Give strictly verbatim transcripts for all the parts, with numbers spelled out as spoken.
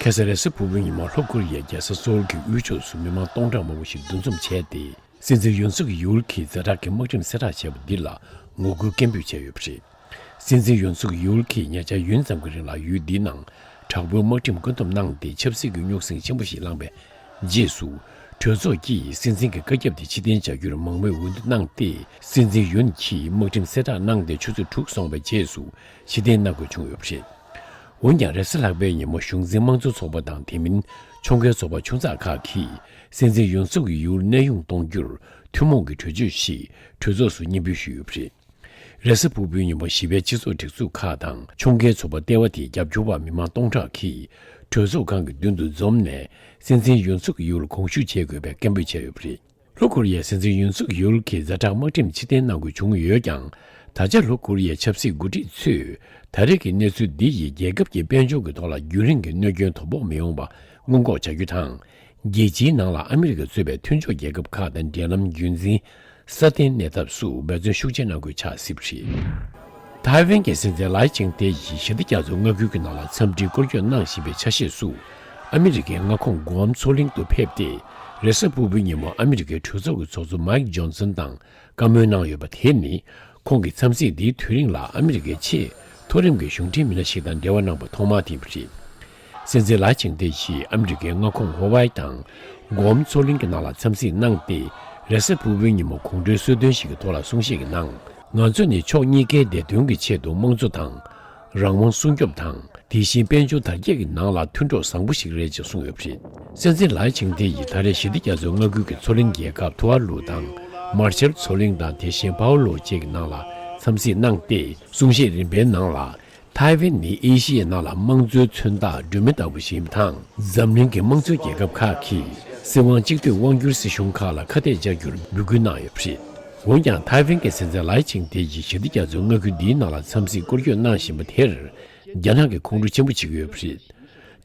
ཁ་སང་རེས་གཟའ་ཕུར་བུའི་ཉིན་མོ་ལྷོ་ཀོ་རི་ཡའི་རྒྱལ་ས་སོལ་གྱི་དབུས་ཕྱོགས་སུ་མི་མང་སྟོང་ཕྲག་མང་པོ་ཞིག་འདུ་འཛོམས་བྱས་ཏེ། སྲིད་འཛིན་ཡོན་སུག་ཡུལ་གྱིས་ཛ་དྲག་གི་དམག་ཁྲིམས་གསལ་བསྒྲགས་བྱས་པ་འདི་ལ་ངོ་རྒོལ་སྐད་འབོད་བྱས་ཡོད་པ་རེད། སྲིད་འཛིན་ཡོན་སུག་ཡུལ་གྱིས་ཉེ་ཆར་ཡུན་ཙམ་གྱི་རིང་ལ་ཡུལ་འདིའི་ནང་དྲག་པོའི་དམག་ཁྲིམས་བཀོད་འདོམས་གནང་སྟེ་ཆབ་སྲིད་ཀྱི་རྙོག་ཟིང་ཆེན་པོ་ཞིག་བསླངས་པའི་རྗེས་སུ། གྲོས་ཚོགས་ཀྱིས་སྲིད་འཛིན་གྱི་བཀའ་ཁྱབ་དེ་ཕྱིར་འཐེན་བྱ་རྒྱུར་མང་མོས་འོས་བསྡུ་གནང་སྟེ། སྲིད་འཛིན་ཡོན་གྱིས་དམག་ཁྲིམས་གསལ་བསྒྲགས་གནང་སྟེ་ཆུ་ཚོད་དྲུག་སོང་བའི་རྗེས་སུ་ཕྱིར་འཐེན་གནང་དགོས་བྱུང་ཡོད་པ་རེད། འོན་ཀྱང་རེས་གཟའ་ལྷག་པའི་ཉིན་མོ་གཞུང་འཛིན་དམངས་གཙོ་ཚོགས་པ་དང་དེ་མིན་ཕྱོགས་འགལ་ཚོགས་པ་ཆུང་ཙག་ཁག་གིས་སྲིད་འཛིན་ཡོན་སུག་གི་ཡུལ་གནས་དབྱུང་གཏོང་རྒྱུར་ཐུན་མོང་གི་གྲོས་ཆོད་ཞིག་གྲོས་ཚོགས་སུ་སྙན་འབུལ་ཞུས་ཡོད་པ་རེད། རེས་གཟའ་ཕུར་བུའི་ཉིན་མོ་བཞི་པའི་སྤྱི་ཚོགས་སྒྲིག་འཛུགས་ཁག་དང་ཕྱོགས་འགལ་ཚོགས་པ་ལྟེ་བ་དེའི་རྒྱབ་སྐྱོར་བ་མི་མང་སྟོང་ཕྲག་གིས་གྲོས་ཚོགས་ཁང་གི་མདུན་དུ་འཛོམས་ནས་སྲིད་འཛིན་ཡོན་སུག་གི་ཡུལ་དགོངས་ཞུ་བྱེད་དགོས་པའི་སྐད་འབོད་བྱས་ཡོད་པ་རེད། ལྷོ་ཀོ་རི་ཡའི་སྲིད་འཛིན་ཡོན་སུག་ཡུལ་གྱིས་ཛ་དྲག་དམག་ཁྲིམས་ཕྱིར་འཐེན་གནང་དགོས་བྱུང་ཡོད་ཀྱང་། ད་ཆ་ལྷོ་ཀོ་རི་ཡའི་ཆབ་སྲིད་འགོ་ཁྲིད་ཚོས་ད་རེས་ཀྱི་གནས་ཚུལ་འདི་ཡིས་རྒྱལ་ཁབ་ཀྱི་དཔལ་འབྱོར་གྱི་ཐོག་ལ་རྒྱུན་རིང་གི་གནོད་སྐྱོན་དོ་ཕོག་མི་ཡོང་བ་སྔོན་འགོག་བྱ་རྒྱུ་དང་། རྒྱལ་སྤྱིའི་ནང་ལ་ཨ་མི་རི་ཀ་གཙོས་པའི་མཐུན་ཕྱོགས་རྒྱལ་ཁབ་ཁག་དང་འབྲེལ་ལམ་རྒྱུན་འཛིན་སྲ་བརྟན་གནས་ཐབས་སུ་འབད་བརྩོན་ཤུགས་ཆེ་གནང་དགོས་ཆགས་སྲིད་པ་རེད། ཐའེ་ཝན་གྱི་སྲིད་འཛིན་ལའེ་ཆིང་ཏེ་ཡིས་ཞི་བདེ་རྒྱ་མཚོའི་མངའ་ཁུལ་གྱི་ནང་ལ་འཚམས་འདྲིའི་སྐོར་སྐྱོད་གནང་བཞིན་པའི་ཆ་ཤས་སུ། ཨ་མི་རི་ཀའི་མངའ་ཁོངས་གུའམ་མཚོ་གླིང་དུ་ཕེབས་ཏེ། རེས་གཟའ་ཕུར་བུའི་ཉིན་མོ་ཨ་མི་རི་ཀའི་གྲོས་ཚོགས་ཀྱི་ཚོགས་གཙོ་མའིག་ཇོན་སན་དང་བཀའ་མོལ་གནང་ཡོད་པ་དེ་ནི། ཁོང་གིས་འཚམས་གཟིགས་འདིའི་དུས་རིང་ལ་ཨ་མི་རི་ཀའི་ཆེས་མཐོ་རིམ་གྱི་གཞུང་འབྲེལ་མི་སྣ་ཞིག་དང་འབྲེལ་བ་གནང་པ་ཐོག་མ་དེ་ཡིན་པ་རེད། སྲིད་འཛིན་ལའེ་ཆིང་ཏེ་ཡིས་ཨ་མི་རི་ཀའི་མངའ་ཁོངས་ཧོ་ཝའི་དང་གུའམ་མཚོ་གླིང་གི་ནང་ལ་འཚམས་གཟིགས་གནང་སྟེ། རེས་གཟའ་ཕུར་བུའི་ཉིན་མོ་གོང་བཀུར་གསོལ་སྟོན་ཞིག་གི་ཐོག་ལ་གསུང་བཤད་ཀྱི་ནང་། ང་ཚོ་ནི་ཕྱོགས་གཉིས་ཀའི་བདེ་དོན་གྱི་ཆེད་དུ་དམངས་གཙོ་དང་། རང་དབང་སྲུང་སྐྱོབ་དང་། དེ་བཞིན་དཔལ་འབྱོར་དར་རྒྱས་ཀྱི་ནང་ལ་མཐུན་གྲོགས་བཟང་པོ་ཞིག་རེད་ཅེས་གསུངས་ཡོད་པ་རེད། སྲིད་འཛིན་ལའེ་ཆིང་ཏེ་ཡིས་ད་རེས་ཞི་བདེ་རྒྱ་མཚོའི་མངའ་ཁུལ་གྱི་མཚོ་གླིང་རྒྱལ་ཁབ་ཐུ་ཝཱ་ལུ་དང་། མར་ཤལ་མཚོ་གླིང་དང་དེ་བཞིན་པའོ་ལོ་བཅས་ཀྱི་ནང་ལ་འཚམས་གཟིགས་གནང་སྟེ། གསུང་བཤད་རིམ་པའི་ནང་ལ། ཐའེ་ཝན་ནི་ཨེ་ཤི་ཡའི་ནང་ལ་དམངས་གཙོའི་མཚོན་རྟགས་སྒྲོན་མེ་ལྟ་བུ་ཞིག་ཡིན་པ་དང་། འཛམ་གླིང་གི་དམངས་གཙོའི་རྒྱལ་ཁབ་ཁག་གིས་སྲིད་དབང་གཅིག་སྡུད་དབང་སྒྱུར་སྲིད་གཞུང་ཁག་ལ་ཁ་གཏད་བཅག་རྒྱུར་འབོད་སྐུལ་གནང་ཡོད་པ་རེད། འོན་ཀྱང་། ཐའེ་ཝན་གྱི་སྲིད་འཛིན་ལའེ་ཆིང་ཏེ་ཡིས་ཞི་བདེ་རྒྱ་མཚོའི་མངའ་ཁུལ་འདིའི་ནང་ལ་འཚམས་གཟིགས་སྐོར་སྐྱོད་གནང་བཞིན་པ་དེར། རྒྱ་ནག་གིས་ཁོང་ཁྲོ་ཆེན་པོ་བྱེད་ཀྱི་ཡོད་པ་རེད།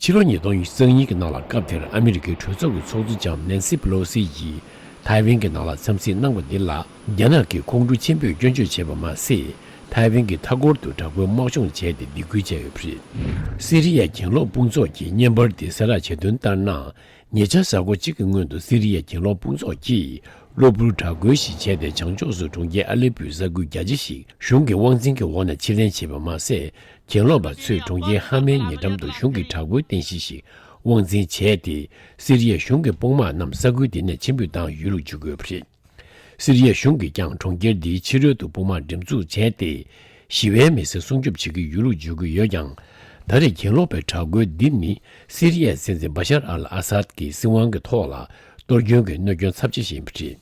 ཕྱི་ལོ་ཉིས་སྟོང་ཉེར་གཉིས་ཀྱི་ནང་ལ་སྐབས་དེར་ཨ་མི་རི་ཀའི་གྲོས་ཚོགས་ཀྱི་ཚོགས་གཙོ་ལྕམ་ནན་སི་པེ་ལོ་སི་ཡིས་ཐའེ་ཝན་གྱི་ནང་ལ་འཚམས་གཟིགས་གནང་བ་འདི་ལ་རྒྱ་ནག་གིས་ཁོང་ཁྲོ་ཆེན་པོས་སྐྱོན་བརྗོད་བྱས་པ་མ་ཟད། ཐའེ་ཝན་གྱི་མཐའ་འཁོར་དུ་དྲག་པོའི་དམག་སྦྱོང་བྱས་ཏེ་སྡིགས་སྐུལ་བྱས་ཡོད་པ་རེད། སི་རི་ཡའི་གྱེན་ལོག་དཔུང་ཚོགས་ཀྱིས་བརྙན་པར་འདི་གསལ་བསྒྲགས་བྱས་དོན་ལྟར་ན། ཉེ་ཆར་གཟའ་འཁོར་གཅིག་གི་སྔོན་དུ་སི་རི་ཡའི་གྱེན་ལོག་དཔུང་ཚོགས་ཀྱིས་གློ་བུར་དྲག་རྒོལ་ཞིག་བྱས་ཏེ། བྱང་ཕྱོགས་སུ་གྲོང་ཁྱེར་ཨ་ལེ་པོའི་ས་ཁུལ་རྒྱ་ཆེ་ཞིག་གཞུང་གི་དབང་འཛིན་གྱི་འོག་ནས་ཕྱིར་ལེན་བྱས་པ་མ་ཟད། གྱེན་ལོག་པ་ཚོས་གྲོང་ཁྱེར་ཧ་མའི་ཉེ་འགྲམ་དུ་གཞུང་གི་དྲག་པོའི་རྟེན་གཞི་ཞིག་དབང་འཛིན་བྱས་ཏེ། སི་རི་ཡའི་གཞུང་གི་དཔུང་དམག་རྣམས་ས་ཁུལ་དེ་ནས་ཕྱིར་འབུད་བཏང་ཡུལ་ལུགས་བརྗོད་ཀྱི་ཡོད་པ་རེད། སི་རི་ཡའི་གཞུང་གིས་ཀྱང་གྲོང་ཁྱེར་འདིའི་ཕྱི་རོལ་དུ་དཔུང་དམག་འགྲེམས་འཛུགས་བྱས་ཏེ། ཞི་བའི་མི་སེར་སྲུང་སྐྱོབ་བྱེད་ཀྱི་ཡུལ་ལུགས་བརྗོད་ཀྱི་ཡོད་ཀྱང་། ད་རེས་གྱེན་ལོག་པའི་དྲག་རྒོལ་འདི་ནི་སི་རི་ཡའི་སྲིད་འཛིན་བ་ཤར་ཨལ་ཨ་སཱད་ཀྱི་སྲིད་དབང་གི་ཐོག་ལ་གཏོར་སྐྱོན་གྱི་གནོད་སྐྱོན་ཚབས་ཆེ་ཞིག་ཡིན་པ་རེད།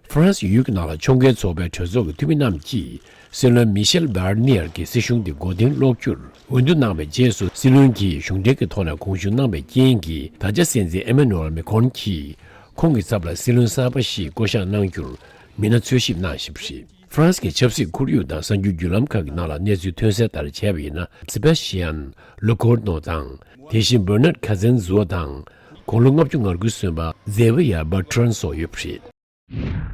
ཧྥ་རན་སི་ཡུལ་གྱི་ནང་ལ་ཕྱོགས་འགལ་ཚོགས་པའི་གྲོས་ཚོགས་ཀྱི་འཐུས་མི་རྣམས་ཀྱིས་སྲིད་བློན་མི་ཤེལ་བྷར་ནི་ཡར་གྱི་སྲིད་གཞུང་དེ་མགོ་རྟིང་སློག་རྒྱུར་འོས་བསྡུ་གནང་བའི་རྗེས་སུ། སྲིད་བློན་གྱིས་གཞུང་འབྲེལ་གྱི་ཐོག་ནས་དགོངས་ཞུ་གནང་བའི་རྐྱེན་གྱིས། ད་ཆ་སྲིད་འཛིན་ཨེ་མ་ནུ་ཨེལ་མེ་ཁོན་གྱིས་ཁོང་གི་ཚབ་ལ་སྲིད་བློན་གསར་པ་ཞིག་བསྐོ་གཞག་གནང་རྒྱུར་མི་སྣ་འཚོལ་ཞིབ་གནང་བཞིན་པ་རེད། ཧྥ་རན་སི་གི་ཆབ་སྲིད་ཁོར་ཡུག་དང་གསར་འགྱུར་བརྒྱུད་ལམ་ཁག་གི་ནང་ལ་གནས་ཚུལ་ཐོན་གསལ་ལྟར་བྱས་པ་ཡིན་ན། སེ་བེ་སི་ཅི་ཡན་ལོ་ཀོར་ནོ་དང་། དེ་བཞིན་བྷར་ནར་ཁ་ཛན་ཛོ་དང་། དགུང་ལོ་ལྔ་བཅུ་ང་དགུ་སོན་པ་ཛེ་ཝེ་ཡ་བར་ཏྲན་སོགས་ཡོད་པ་རེད།